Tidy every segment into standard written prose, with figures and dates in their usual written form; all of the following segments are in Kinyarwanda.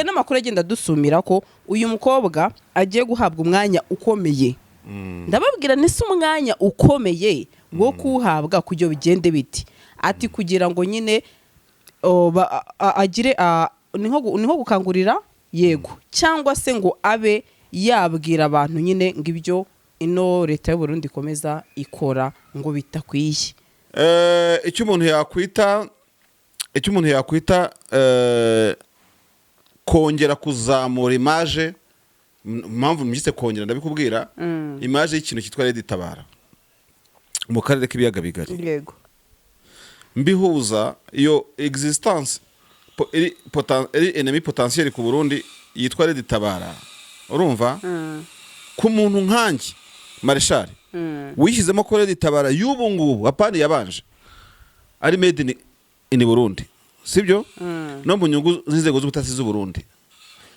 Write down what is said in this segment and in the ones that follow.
N'amakuru agenda adusumira ko uyu mukobwa agiye guhabwa umwanya ukomeye. Ndababwira nese umwanya ukomeye wo kuwuhabwa kugira bigende biti? Ati kugira ngo nyine agire ni nko gukangurira, yego, cyangwa se ngo abe yabwira abantu nyine ngo ibyo ino leta y'u Burundi ikomeza ikora ngo bitakwiye. Icyo umuntu yakwita kongera kuzamura image, impamvu mbyise kongera ndabikubwira, image y'ikintu cyitwa Red Tabara mu karere k'ibiyaga bigari. Mbihuza iyo existence iri ennemi potentiel ku Burundi yitwa Red Tabara, urumva, ku muntu nkanjye Marshal wishyizemo ko Red Tabara y'ubu ngubu, apani yabanje, ari made in Burundi, sibyo? No mu nyungu z'inzego z'ubutasi z'u Burundi.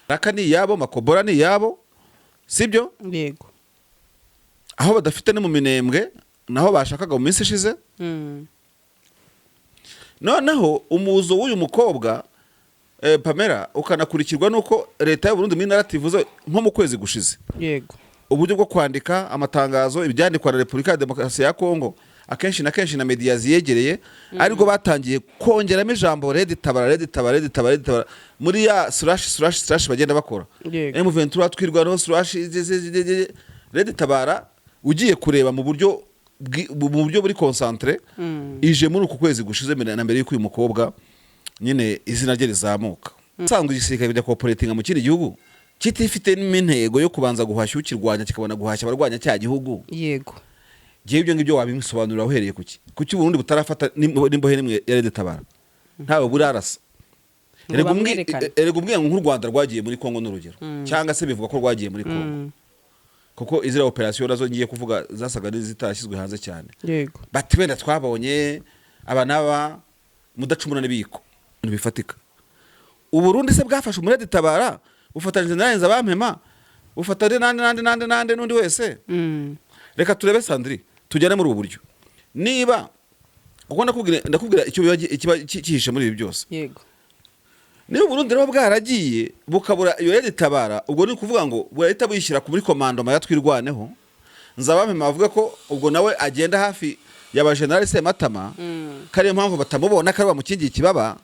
Raka ni iyabo, Makobora ni iyabo, sibyo? Yego. Aho badafite ni mu Minembwe, naho bashakaga mu minsi ishize. Noneho umuzo w'uyu mukobwa Pamela ukanakurikirwa n'uko leta y'u Burundi muri narrative zo nko mu kwezi gushize, uburyo bwo kwandika amatangazo, ibyandikwa na Repubulika ya Demokarasi ya Kongo akenshi na kenshi na media ziyegereye, ariko batangiye kongeramo ijambo Red Tabara, Red Tabara, Red Tabara, Red Tabara muri ya slash slash slash bagenda bakora. M23 Twirwaneho slash Red Tabara. Ugiye kureba mu buryo buri concentré, ije muri uku kwezi gushize mbere na mbere y'uko uyu mukobwa nyine izina rye rizamuka. Usanzwe igisirikare kujya cooperatinga mu kindi gihugu kitifite n'intego yo kubanza guhashya ukirwanya, kikabona guhashya abarwanya cya gihugu. Ngewe ibyo ngibyo wabimusobanurira uhereye kuki? Kuki Burundi butarafata n'imbohe n'imwe ya Red Tabara? Ntawe burarasa. Ngo bamwerekane. Erega umbwiye ngo nk'u Rwanda rwagiye muri Kongo n'urugero, cyangwa se bivuga ko rwagiye muri Kongo, kuko iziriya operasiyo nazo ngiye kuvuga zasaga n'izitashyizwe hanze cyane, bati wenda twabonye aba n'aba mudacumura n'ibiyiko, ibintu bifatika. Uburundi se bwafashe umu Red Tabara, bufatanyije na Nzabampema, bufatanyije n'andi n'andi n'andi n'andi n'undi wese? Reka turebe, Sandri, tujyane muri ubu buryo, niba kuko ndakubwira icyo biba ikiba cyihishe muri ibi byose. Niba Uburundi rero bwaragiye bukabura iyo Red Tabara, ubwo ni ukuvuga ngo burahita buyishyira muri commandement ya Twirwaneho. Nzabampema bavuga ko ubwo nawe agenda hafi ya General Sematama, ko ariyo mpamvu batamubona, ko ari bamukingiye ikibaba,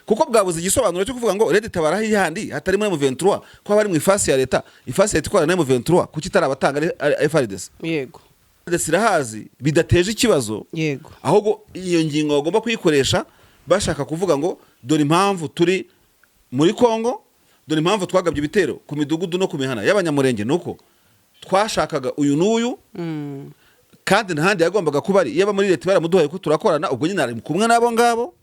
kuko bwabuze igisobanuro cyo kuvuga ngo Red Tabara handi hatari muri M23, ko bari mu ifasi ya leta, ifasi ya leta ikorana na M23, kuki itarabatanga ari FARDC? FARDC irahazi bidateje ikibazo. Ahubwo iyo ngingo bagomba kuyikoresha bashaka kuvuga ngo dore impamvu turi muri Kongo, dore impamvu twagabye ibitero ku midugudu no ku mihana y'Abanyamurenge, nuko twashakaga uyu n'uyu, kandi ntahandi yagombaga kuba ari, yaba muri leta baramuduhaye ko turakorana, ubwo nyine ari kumwe n'abo ngabo.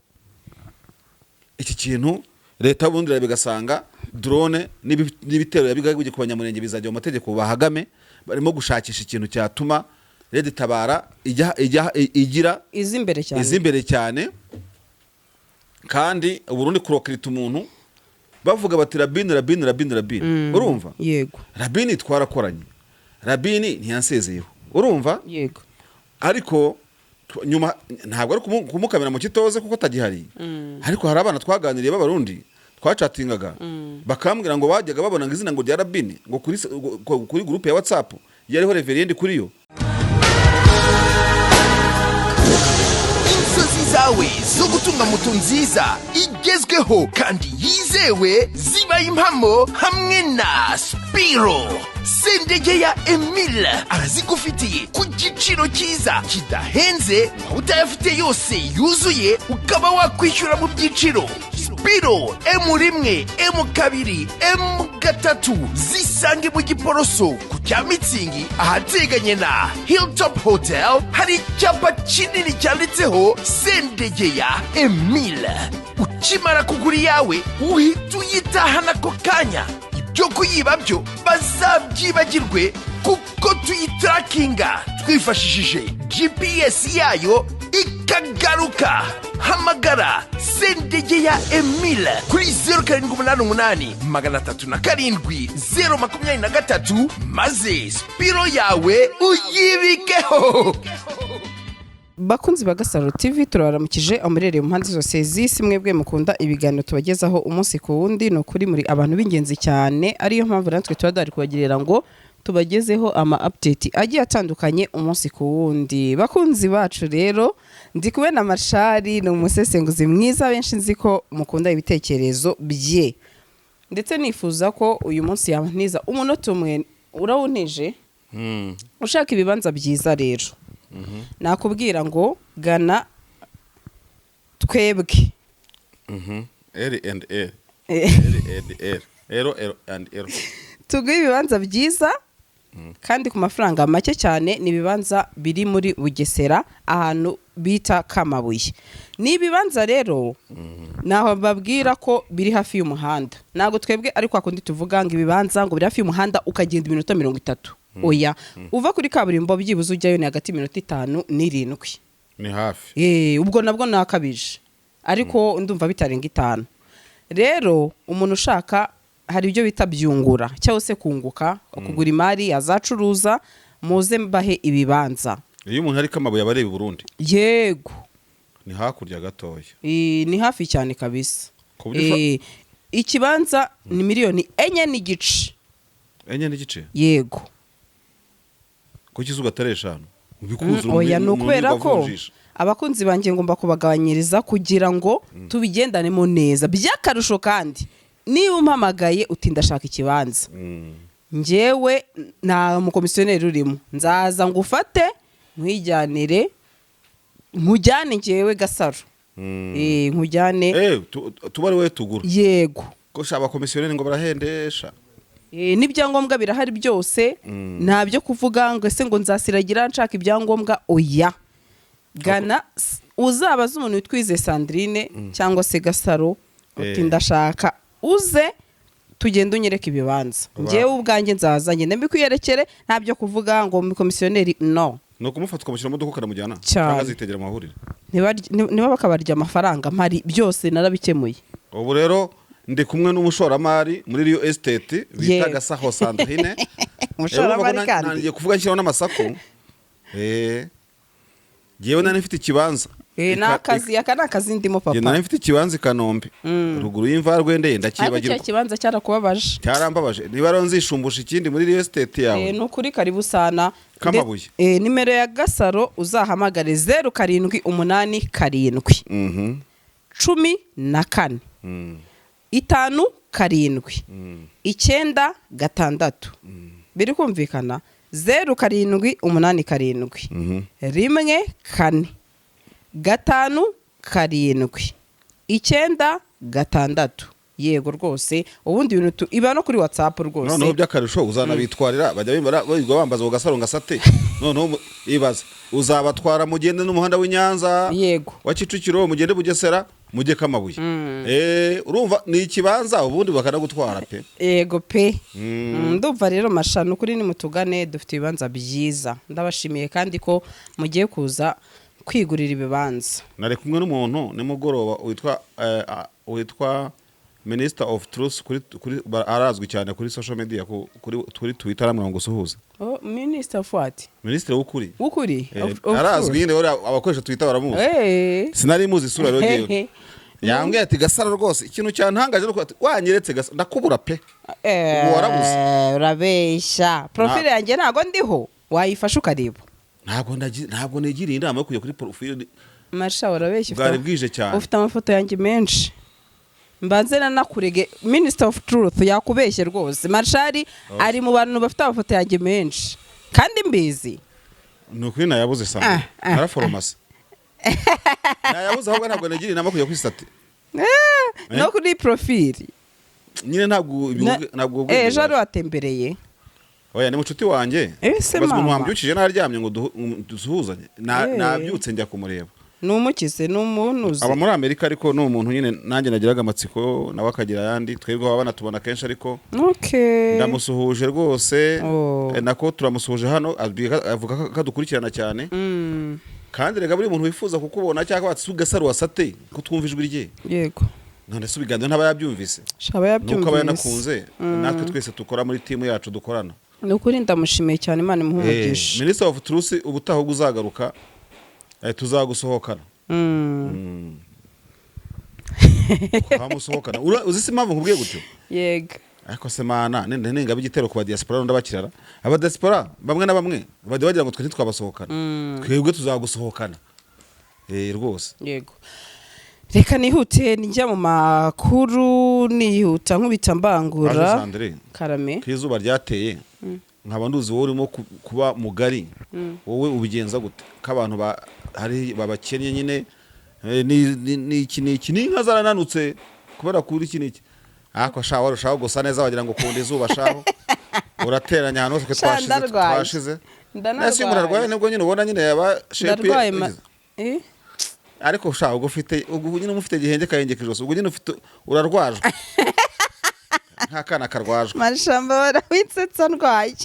Iki kintu leta y'uburundi irareba igasanga drone n'ibitero yabigabye ku Banyamurenge bizajya mu mategeko bahagame. Barimo gushakisha ikintu cyatuma Red Tabara ijya igira izi imbere cyane. Izi imbere cyane. Kandi Uburundi kurecruita umuntu bavuga bati Rabini, Rabini, Rabini, Rabini, urumva? Yego. Rabini twarakoranye, Rabini ntiyansezeyeho, urumva? Yego. Ariko nyuma ntabwo ari kumukamira mu kitoze kuko atagihari, ariko hari abana twaganiriye b'Abarundi twacatingaga, bakambwira ngo bajyaga babona ngo izina ngo rya Rabini ngo kuri groupe ya WhatsApp yariho reverend kuri yo. Inzozi zawe zo gutunga moto nziza igezweho kandi yizewe zibaye impamo hamwe na Spiro. Sendege ya Emile arazigufitiye ku giciro cyiza kidahenze, waba utayafite yose yuzuye ukaba wakwishyura mu byiciro. Spiro M1, M2, M3 zisange mu Giporoso ku cya Mitsingi, ahateganye na Hilltop Hotel. Hari icyapa kinini cyanditseho Sendegeya Emile. Ukimara kugura iyawe uhita uyitahana ako kanya. Ibyo kuyiba byo bazabyibagirwe, kuko tuyitrackinga twifashishije GPS yayo ikagaruka. Hamagara Sendegeya Emile kuri 0788 307 023, maze Spiro yawe uyibikeho. Bakunzi ba Gasaro TV, turabaramukije amuherereye mu mpande zose z'isi. Mwebwe mukunda ibiganiro tubagezaho umunsi ku wundi, ni ukuri muri abantu b'ingenzi cyane, ariyo mpamvu natwe tuba duhari kubagirira ngo tubagezeho ama update agiye atandukanye umunsi ku wundi. Bakunzi bacu rero, ndi kumwe na Mashari, ni umusesenguzi mwiza, benshi nzi ko mukunda ibitekerezo bye, ndetse nifuza ko uyu munsi yabaniza umunota umwe. Urawuntije? Ushaka ibibanza byiza rero, nakubwira ngo gana twebwe. L and L. L and L, L L and L. Tuguhe ibibanza byiza kandi ku mafaranga make cyane. Ni ibibanza biri muri Bugesera, ahantu bita Kamabuye. Ni ibibanza rero naho babwira ko biri hafi y'umuhanda. Ntabwo twebwe ari kwa kundi tuvuga ngo ibibanza ngo biri hafi y'umuhanda ukagenda iminota 30. Oya, uva kuri kaburimbo byibuze ujyayo ni hagati y'iminota 5 n'7. Ni hafi. Ubwo nabwo nakabije, ariko ndumva bitarenga 5. Rero umuntu ushaka, hari ibyo bita byungura cyangwa se kunguka, kugura imari azacuruza, muze mbahe ibibanza. Iyo umuntu ari Kamabuye aba areba i Burundi? Yego. Ni hakurya gatoya. Ni hafi cyane kabisa. Ku buryo Ikibanza ni miliyoni 4.5. 4.5? Yego. Kuki izuba atari 5? Bikuzura. Oya, ni ukubera ko abakunzi banjye ngomba kubagabanyiriza kugira ngo tubigendanemo neza. By'akarusho kandi, niba umpamagaye uti ndashaka ikibanza, njyewe nta mukomisiyoneri urimo, nzaza ngufate nkwijyanire, nkujyane njyewe Gasaro. Nkujyane. Tuba ari wowe tugura? Yego. Ko sha abakomisiyoneri ngo barahendesha. N'ibyangombwa birahari byose. Nta byo kuvuga ngo ese ngo nzasiragira nshaka ibyangombwa, oya. Gana uzabaze umuntu witwize Sandrine cyangwa se Gasaro uti ndashaka, uze tugende unyereke ibibanza. Njyewe ubwanjye nzaza ngende mbikwiyerekere, nta byo kuvuga ngo umukomisiyoneri, no. Ni ukumufata ukamushyira mu modoka ukanamujyana? Cyane. Cyangwa azitegera amahuriro? Niba bakabarya amafaranga mpari, byose narabikemuye. Ubu rero ndi kumwe n'umushoramari muri real estate bita Gasaho Sandrine. Umushoramari kandi. Nangiye kuvuga nshyiraho n'amasaku. Jyewe nari mfite ikibanza. Ni akazi, aka ni akazi ndimo, Jye papa. nari mfite ikibanza i Kanombe ruguru y'imvarwendeye, Ariko cya ndakibagirwa. kibanza cyarakubabaje. Cyarambabaje. Niba rero nzishumbusha ikindi muri real estate yawe. Ni ukuri, karibu sana. Kamabuye. Nimero ya Gasaro uzahamagare 0787 14 57 96. Biri kumvikana? 0787 14 57 96. Yego rwose, ubundi ibintu iba no kuri WhatsApp rwose. Noneho by'akarusho uzanabitwarira, bajya birirwa bambaza ngo Gasaro ngasate. Noneho ibaze uzabatwara, mugende n'umuhanda w'i Nyanza wa Kicukiro, mugende Bugesera, mujye Kamabuye. Urumva ni ikibanza, ubundi bakanagutwara pe. Yego pe. Ndumva rero mashano ukuri, nimutugane, dufite ibibanza byiza. Ndabashimiye kandi ko mugiye kuza kwigurira ibibanza. Nari kumwe n'umuntu nimugoroba witwa Minister of Truth kuri arazwi cyane kuri social media, kuri Twitter, aramubwira ngo usuhuze. Oh, Minister of what? Minisitiri w'ukuri. W'ukuri. Of Arazwi truth. nyine, uriya abakoresha Twitter baramuzi. Sinari muzi isura rero ngewe. Yambwiye ati: "Gasaro rwose, ikintu cyantangaje nuko ati wanyeretse Gasaro ndakubura pe." Ubu warabuze. Urabeshya, profile yanjye ntago ndiho, wayifashe ukareba. Ntabwo nigiriye inama yo kujya kuri profile. Marsha, urabeshya. Bwari bwije cyane. Ufite amafoto yanjye menshi. Mbanze nanakurege, Minister of Truth yakubeshye rwose. Marshari ari mu bantu bafite amafoto yanjye menshi kandi mbizi. Ni ukuri nayabuze sana. Naraforomasi nayabuze, ahubwo ntabwo nigiriye inama yo kujya kuri status. No kuri profile. Nyine ntabwo ntabwo Ejo wari watembereye. Oya, ni mucuti wanjye. Ese Baza umuntu mama. wambyukije naryamye ngo dusuhuzanye. Nabyutse njya kumureba. Ni umukize, ni umunuzi. Aba muri Amerika, ariko ni umuntu nyine nanjye nagiraga amatsiko, nawe akagira ayandi. Twebwe baba banatubona kenshi, ariko ndamusuhuje rwose. Oh. Nako turamusuhuje hano, avuga ko adukurikirana cyane. Kandi rega buri muntu wifuza kukubona cyangwa bati Gasaro wasate ko twumva ijwi rye. None se ibiganiro ntaba yabyumvise? Shaba Nuko aba yabyumvise. yanakunze natwe twese dukora muri timu yacu dukorana. Ni ukuri ndamushimiye cyane, Imana imuhe umugisha. Minister of Truth, ubutaha ubwo uzagaruka. Tuzagusohokana. Twamusohokana. Uzi se impamvu nkubwiye gutyo? Yego. Ariko se mana, nenda nengaba igitero ku ba diaspora ndabakirara, aba diaspora bamwe na bamwe bajya bagira ngo twe ntitwabasohokana. Twebwe tuzagusohokana, rwose. Yego, reka nihute njya mu makuru, nihuta nkubita mbangura. Aje Sandrine. Karame. Ko izuba ryateye, nkaba nduzi wowe urimo kuba mugari, wowe ubigenza gute ko abantu hari babakennye nyine, n'iki n'iki, n'inka zarananutse kubera kuri iki n'iki, ariko sha warushaho gusa neza, wagira ngo ukunda izuba shaho, urateranya ahantu hose twe Sha, twashize. ndarwaye. Twashize. Ndanarwaye. Nese iyo umuntu arwaye nibwo nyine ubona nyine yaba shape Ndarwaye ma Eh? Ariko sha ubwo ufite, ubwo nyine ufite igihenge kahengeka ijosi, ubwo nyine ufite urarwajwe nk'akana karwajwe. Mashamba barawitsetsa ndwaye.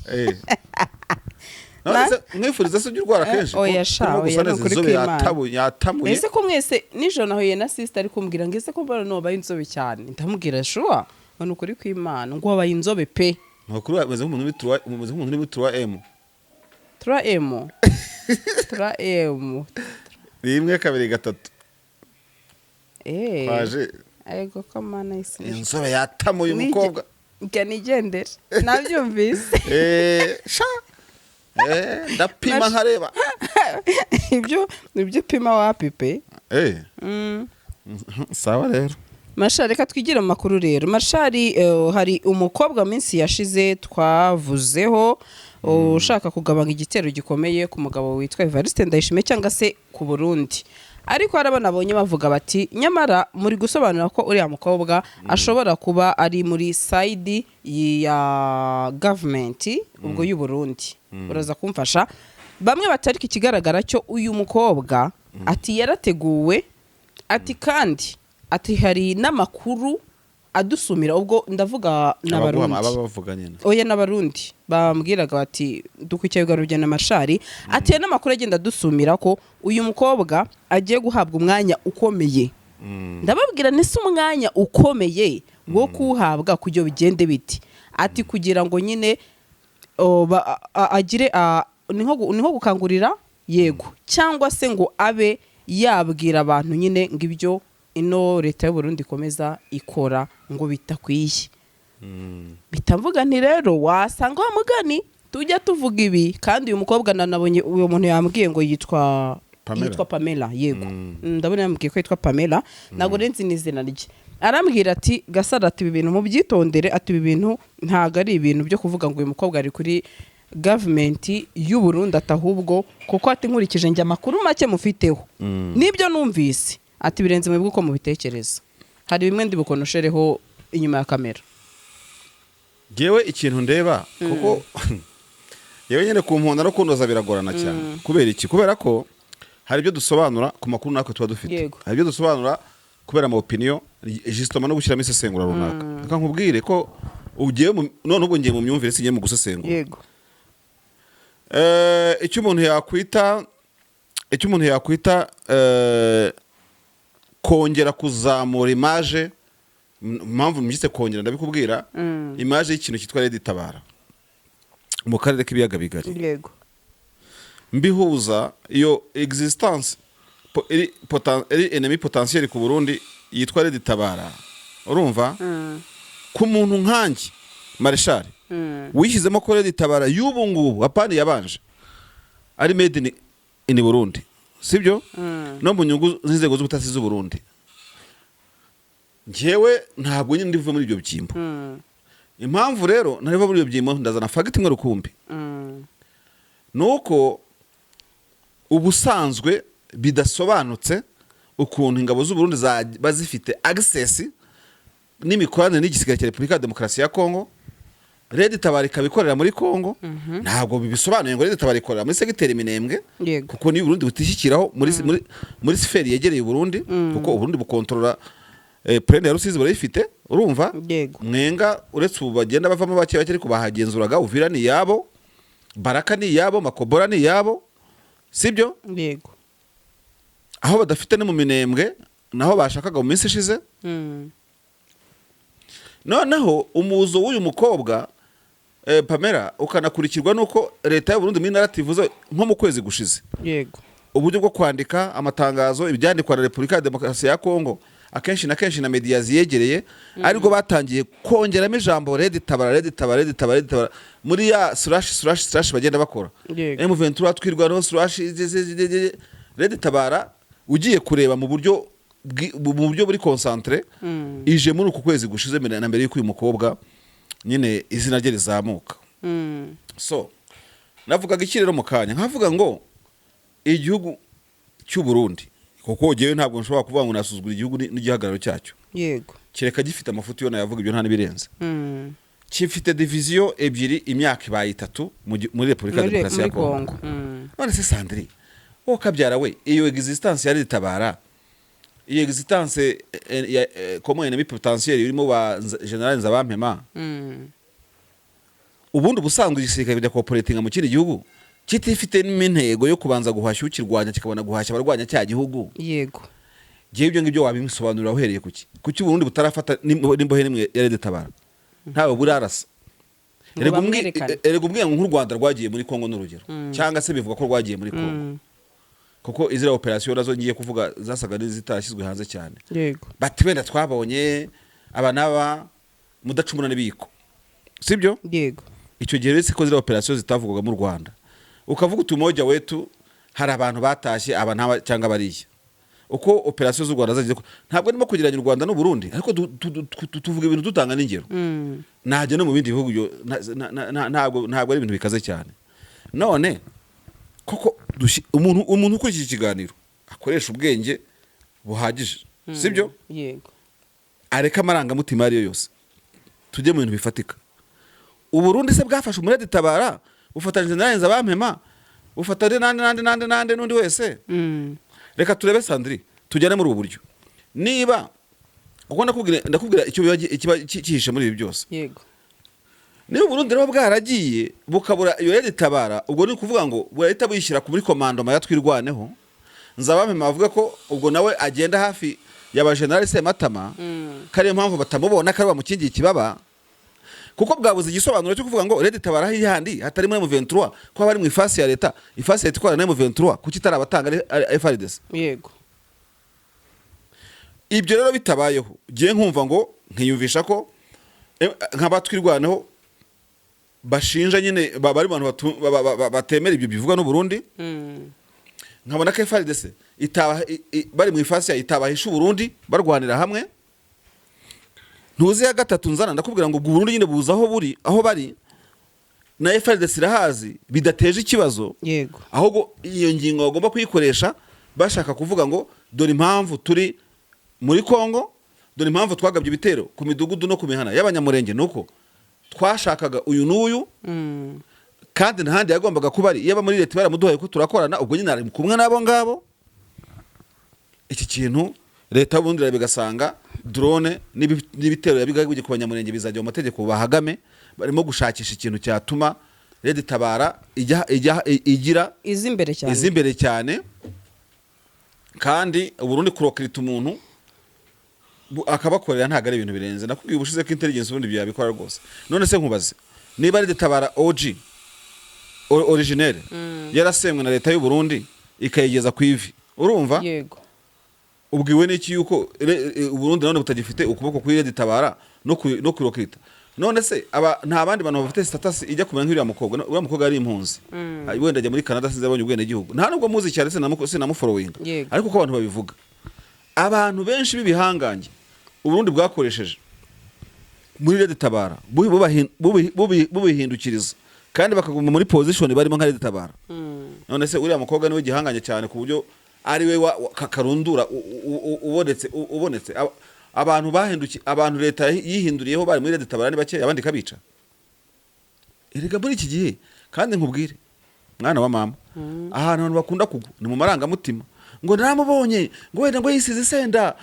None se mwifuriza se ujya urwara kenshi? Oya sha, Urimo gusa oya, ni neza, ukuri inzobe kw'Imana. yatamuye. Ese ko mwese nijoro nahuye na sister ari kumbwira ngo ese ko mbona nubaye inzobe cyane, ndamubwira sure, ngo ni ukuri kw'Imana, ngo wabaye inzobe pe. Ni ukuri umeze nk'umuntu uri muri turuwa emu. Tura emu, tura emu. Rimwe, kabiri, gatatu. Eh. Twaje. Ego ko mana isi. Inzobe yatamuye umukobwa. Njya nigendere, nabyumvise. Sha, ndapima nkareba. Ibyo upima wapi pe. Sawa rero. Mashari, reka twigire mu makuru rero. Mashari, hari umukobwa mu minsi yashize twavuzeho ushaka kugabanya igitero gikomeye ku mugabo witwa Evariste Ndayishimiye cyangwa se ku Burundi, ariko hari abana babonye bavuga bati nyamara muri gusobanura ko uriya mukobwa ashobora kuba ari muri side ya government ubwo y'u Burundi. Uraza kumfasha. Bamwe batarika ikigaragara cyo uyu mukobwa ati yarateguwe, ati kandi ati hari n'amakuru adusumira, ubwo ndavuga n'Abarundi. Aba bavuga nyine. Oya, n'Abarundi bambwiraga bati dukurikiye ibiganiro na Mashari, ati hari n'amakuru agenda adusumira ko uyu mukobwa agiye guhabwa umwanya ukomeye. Ndababwira nese umwanya ukomeye wo kuwuhabwa kugira bigende biti? Ati kugira ngo nyine agire ni nko gukangurira, yego, cyangwa se ngo abe yabwira abantu nyine ngo ibyo ino leta y'u Burundi ikomeza ikora ngo bitakwiye. Bitavuga nti rero wasanga wa mugani tujya tuvuga ibi, kandi uyu mukobwa nanabonye uyu muntu yambwiye ngo yitwa Pamela. Yitwa Pamela, yego. Ndabona yambwiye ko yitwa Pamela, ntabwo nzi n'izina rye. Arambwira ati Gasaro, ati ibi bintu mubyitondere, ati ibi bintu ntabwo ari ibintu byo kuvuga ngo uyu mukobwa ari kuri government y'u Burundi, ati ahubwo kuko ati nkurikije njye amakuru make mufiteho nibyo numvise, ati birenze mwebwe uko mubitekereza, hari bimwe ndi bukonoshereho inyuma ya kamera. Ngewe ikintu ndeba, kuko yewe nyine ku mponda no kunoza biragorana cyane. Kubera iki? Kubera ko hari ibyo dusobanura ku makuru natwe tuba dufite, hari ibyo dusobanura kubera ama opinion justement no gushyiramo isesengura runaka. Reka nkubwire ko ugiye none ubwo ngiye mu myumvire, singiye mu gusesengura. Icyo umuntu yakwita kongera kuzamura image, impamvu mbyise kongera ndabikubwira, image y'ikintu cyitwa Red Tabara mu karere k'ibiyaga bigari, mbihuza iyo existence iri ennemi potentiel ku Burundi yitwa Red Tabara, urumva, ku muntu nkanjye Marshal wishyizemo ko Red Tabara y'ubu ngubu, apani yabanje, ari made in Burundi, sibyo, no mu nyungu z'inzego z'ubutasi z'u Burundi, njyewe ntabwo nyine ndivuye muri ibyo byimbo. Impamvu rero ntariva muri ibyo byimbo, ndazana fact imwe rukumbi, nuko ubusanzwe bidasobanutse ukuntu ingabo z'u Burundi zaba zifite access n'imikoranire n'igisirikare cya Repubulika ya Demokarasi ya Kongo, Red Tabara ikaba ikorera muri Kongo. Ntabwo bibisobanuye ngo Red Tabara ikorera muri segiteri Minembwe, kuko niyo Burundi butishyikiraho muri sphère yegereye Burundi, kuko Uburundi bukontorora plaine ya Rusizi burayifite, urumva? Yego. Mwenga uretse ubu bagenda bavamo bake bake, ariko bahagenzuraga. Uvira ni iyabo, Baraka ni iyabo, Makobora ni iyabo, sibyo? Yego. Aho badafite ni mu Minembwe, naho bashakaga mu minsi ishize. Noneho umuzo w'uyu mukobwa Pamela ukanakurikirwa nuko leta y'u Burundi muri narrative nko mu kwezi gushize. Uburyo bwo kwandika amatangazo, ibyandikwa na Repubulika ya Demokarasi ya Kongo akenshi na kenshi na media ziyegereye, ariko batangiye kongeramo ijambo Red Tabara, Red Tabara, Red Tabara, Red Tabara muri ya slash slash slash bagenda bakora. M23, Twirwaneho slash Red Tabara. Ugiye kureba mu buryo buri concentré, ije muri uku kwezi gushize, mbere na mbere y'uko uyu mukobwa nyine izina rye rizamuka. So navugaga iki rero mu kanya? Nkavuga ngo igihugu cy'u Burundi, kuko jyewe ntabwo nshobora kuvuga ngo nasuzugura igihugu n'igihagararo cyacyo, kereka gifite amafuti yo nayavuga, ibyo nta n'ibirenze. Gifite division ebyiri imyaka ibaye 3 muri Repubulika ya Demokarasi ya Muri Kongo. Kongo. None se Sandri, wowe kabyara we, iyo existence ya Tabara, iyo existence ya comme ennemi potentiel irimo ba General Nzabampema, ubundi ubusanzwe igisirikare bijya cooperatinga mu kindi gihugu kitifite n'intego yo kubanza guhashya ukirwanya, kikabona guhashya abarwanya cya gihugu? Gihe ibyo ngibyo wabimusobanurira uhereye kuki? Kuki Uburundi butarafata n'imbohe n'imwe ya Red Tabara? Ntawe burarasa. Ngo Erega bamwerekane. Erega umbwiye ngo nk'u Rwanda rwagiye muri Kongo n'urugero, cyangwa se bivuga ko rwagiye muri Kongo, kuko iziriya operasiyo nazo ngiye kuvuga zasaga n'izitarashyizwe hanze cyane, bati wenda twabonye aba n'aba, mudacumura n'ibiyiko, sibyo? Yego. Icyo gihe uretse ko ziriya operasiyo zitavugwaga mu Rwanda, ukavuga uti umoja wetu, hari abantu batashye aba n'aba cyangwa bariya, uko operasiyo z'u Rwanda zagiye. Ntabwo ndimo kugereranya u Rwanda n'u Burundi, ariko tuvuga ibintu dutanga n'ingero. Najya no mu bindi bihugu byo ntabwo ari ibintu bikaze cyane. None koko umuntu ukurikiye iki kiganiro akoresha ubwenge buhagije, sibyo? Yego. Areke amarangamutima ayo ari yo yose, tujye mu bintu bifatika. Uburundi se bwafashe umu Red Tabara, bufatanyije na Nzabampema, bufatanyije nande nande nande nande n'undi wese? Reka turebe, Sandri, tujyane muri ubu buryo, niba kuko ndakubwira icyo biba ikiba cyihishe muri ibi byose. Niba Uburundi rero bwaragiye bukabura iyo Red Tabara, ubwo ni ukuvuga ngo burahita buyishyira muri commandement ya Twirwaneho. Nzabampema bavuga ko ubwo nawe agenda hafi ya ba General Sematama, ko ariyo mpamvu batamubona, ko ari bamukingiye ikibaba, kuko bwabuze igisobanuro cyo kuvuga ngo Red Tabara handi hatari muri M23, ko bari mu ifasi ya leta, ifasi ya leta ikorana na M23, kuki itarabatanga ari FARDC? Ibyo rero bitabayeho, ngiye nkumva ngo nkiyumvisha ko nk'abatwirwaneho bashinja nyine bari mu bantu batemera ibyo bivugwa n'u Burundi, nkabona ko FARDC itaba bari mu ifasi ya itabahisha Uburundi barwanira hamwe. Ntuzi ya gatatu nzana, ndakubwira ngo ubwo Burundi nyine buza aho buri, aho bari na FARDC irahazi, bidateje ikibazo. Ahubwo iyo ngingo bagomba kuyikoresha bashaka kuvuga ngo dore impamvu turi muri Kongo, dore impamvu twagabye ibitero ku midugudu no ku mihana y'Abanyamurenge, nuko twashakaga uyu n'uyu, kandi ntahandi yagombaga kuba ari, iyo aba muri leta baramuduhaye ko turakorana, ubwo nyine ari kumwe n'abo ngabo. Iki kintu leta y'uburundi irareba igasanga drone n'ibitero yabigabye ku Banyamurenge bizajya mu mategeko bahagame. Barimo gushakisha ikintu cyatuma Red Tabara ijya igira izi imbere cyane. Izi imbere cyane. Kandi Uburundi kurokirita umuntu akabakorera ntabwo ari ibintu birenze. Nakubwiye ubushize ko intelligence ubundi byabikora rwose. None se nkubaze, niba Red Tabara OG originelle yarasemwe na leta y'u Burundi ikayigeza ku ivi, urumva? Yego. Ubwiwe n'iki yuko Uburundi none butagifite ukuboko kuri Red Tabara no kurokirita? None se aba nta bandi bantu bafite status ijya kumera nk'uriya mukobwa? Uriya mukobwa yari impunzi. Wenda ajya muri Canada, sinzi abonye ubwenegihugu, nta nubwo muzi cyane, sinamufollowinga. Ariko uko abantu babivuga, abantu benshi b'ibihangange Uburundi bwakoresheje muri Red Tabara bubihindukiriza kandi bakaguma muri position barimo nka Red Tabara. None se uriya mukobwa niwe gihangange cyane ku buryo ari we karundura ubonetse abantu bahindukiye, abantu leta yihinduriyeho bari muri Red Tabara ni bake, abandi kabica. Erega muri iki gihe, kandi nkubwire mwana wa mama, ahantu abantu bakunda kugwa ni mu marangamutima, ngo naramubonye, ngo wenda ngo yisize isenda,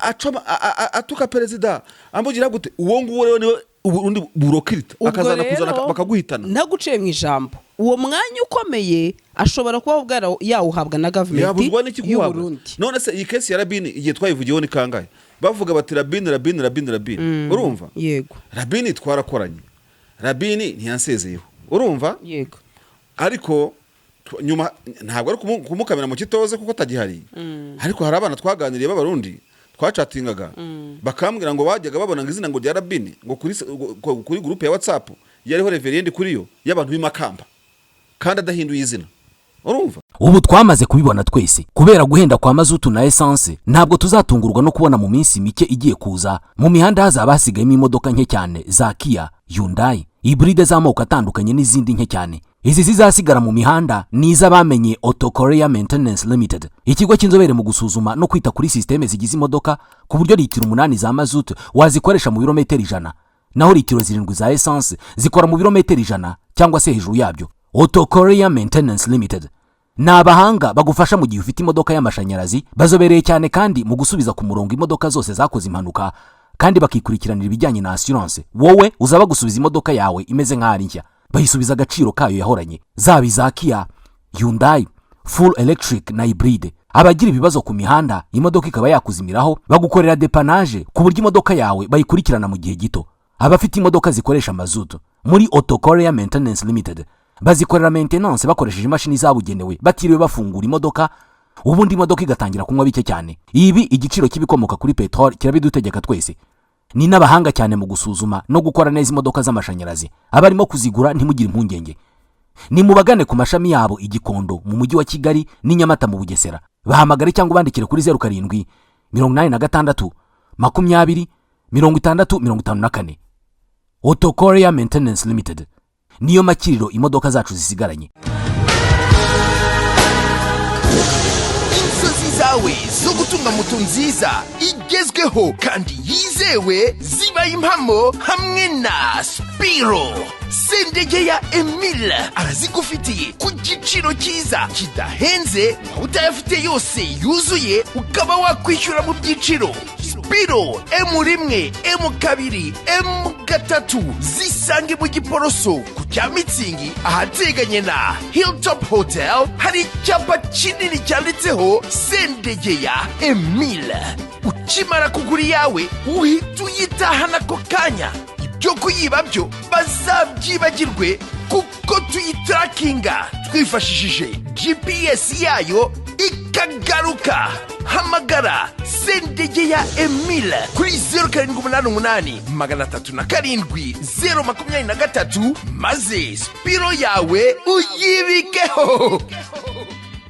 acoma atuka perezida, amugira gute. Uwo nguwo rero niwe Uburundi burokirita Ubwo akazana kuzana rero, bakaguhitana. Ntaguciye mu ijambo, uwo mwanya ukomeye ashobora kuba yawuhabwa na gavumenti Yabuzwa n'iki y'u guhabwa? Burundi. None se iyi case ya Rabini, igihe twayivugiyeho ni kangahe bavuga bati Rabini, Rabini, Rabini, Rabini, urumva? Yego. Rabini twarakoranye, Rabini ntiyansezeyeho, urumva? Yego. Ariko Nyuma ntabwo ari kumukamira mu kitoze kuko atagihari, ariko hari abana twaganiriye b'Abarundi twacatingaga, bakambwira ngo bajyaga babona ngo izina ngo rya Rabini ngo kuri groupe ya WhatsApp yariho Reverend kuri yo y'abantu b'imakamba, kandi adahinduye izina, urumva. Ubu twamaze kubibona twese, kubera guhenda kwa mazutu na esanse, ntabwo tuzatungurwa no kubona mu minsi mike igiye kuza mu mihanda hazaba hasigayemo imodoka nke cyane za Kia, Hyundai, hybride z'amoko atandukanye n'izindi nke cyane. Izi zizasigara mu mihanda ni iz'abamenye Auto Korea Maintenance Limited, ikigo cy'inzobere mu gusuzuma no kwita kuri sisiteme zigize imodoka, ku buryo litiro 8 za mazutu wazikoresha mu birometero 100, naho litiro 7 za esanse zikora mu birometero 100 cyangwa se hejuru yabyo. Auto Korea Maintenance Limited ni abahanga bagufasha mu gihe ufite imodoka y'amashanyarazi. Bazobereye cyane kandi mu gusubiza ku murongo imodoka zose zakoze impanuka, kandi bakikurikiranira ibijyanye na assurance. Wowe uzaba gusubiza imodoka yawe imeze nk'aho ari nshya, bayisubiza agaciro kayo yahoranye, zaba iza Kia, Hyundai, full electric na hybride. Abagira ibibazo ku mihanda, imodoka ikaba yakuzimiraho, bagukorera dépannage ku buryo imodoka yawe bayikurikirana mu gihe gito. Abafite imodoka zikoresha mazutu, muri Auto Korea Maintenance Limited bazikorera maintenance bakoresheje imashini zabugenewe, batiriwe bafungura imodoka, ubundi imodoka igatangira kunywa bike cyane. Ibi igiciro cy'ibikomoka kuri peteroli kirabidutegeka twese. Ni n'abahanga cyane mu gusuzuma no gukora neza imodoka z'amashanyarazi. Abarimo kuzigura, ntimugire impungenge, ni mubagane ku mashami yabo i Gikondo mu Mujyi wa Kigali n'i Nyamata mu Bugesera. Bahamagare cyangwa ubandikire kuri 0786 20 60 54. Auto Korea Maintenance Limited niyo makiriro imodoka zacu zisigaranye. Inzozi zawe zo gutunga moto nziza igezweho kandi yizewe zibaye impamo hamwe na Spiro. Sendege ya Emile arazigufitiye ku giciro cyiza kidahenze, waba utayafite yose yuzuye ukaba wakwishyura mu byiciro. Spiro M1, M2, M3 zisange mu Giporoso ku cya Mitsingi, ahateganye na Hilltop Hotel. Hari icyapa kinini cyanditseho Sendege ya Emile. Ukimara kugura iyawe uhita uyitahana ako kanya. Ibyo kuyiba byo bazabyibagirwe, kuko tuyitarakinga twifashishije GPS yayo ikagaruka. Hamagara Sendege ya Emile kuri 0788 307 023, maze Spiro yawe uyibikeho.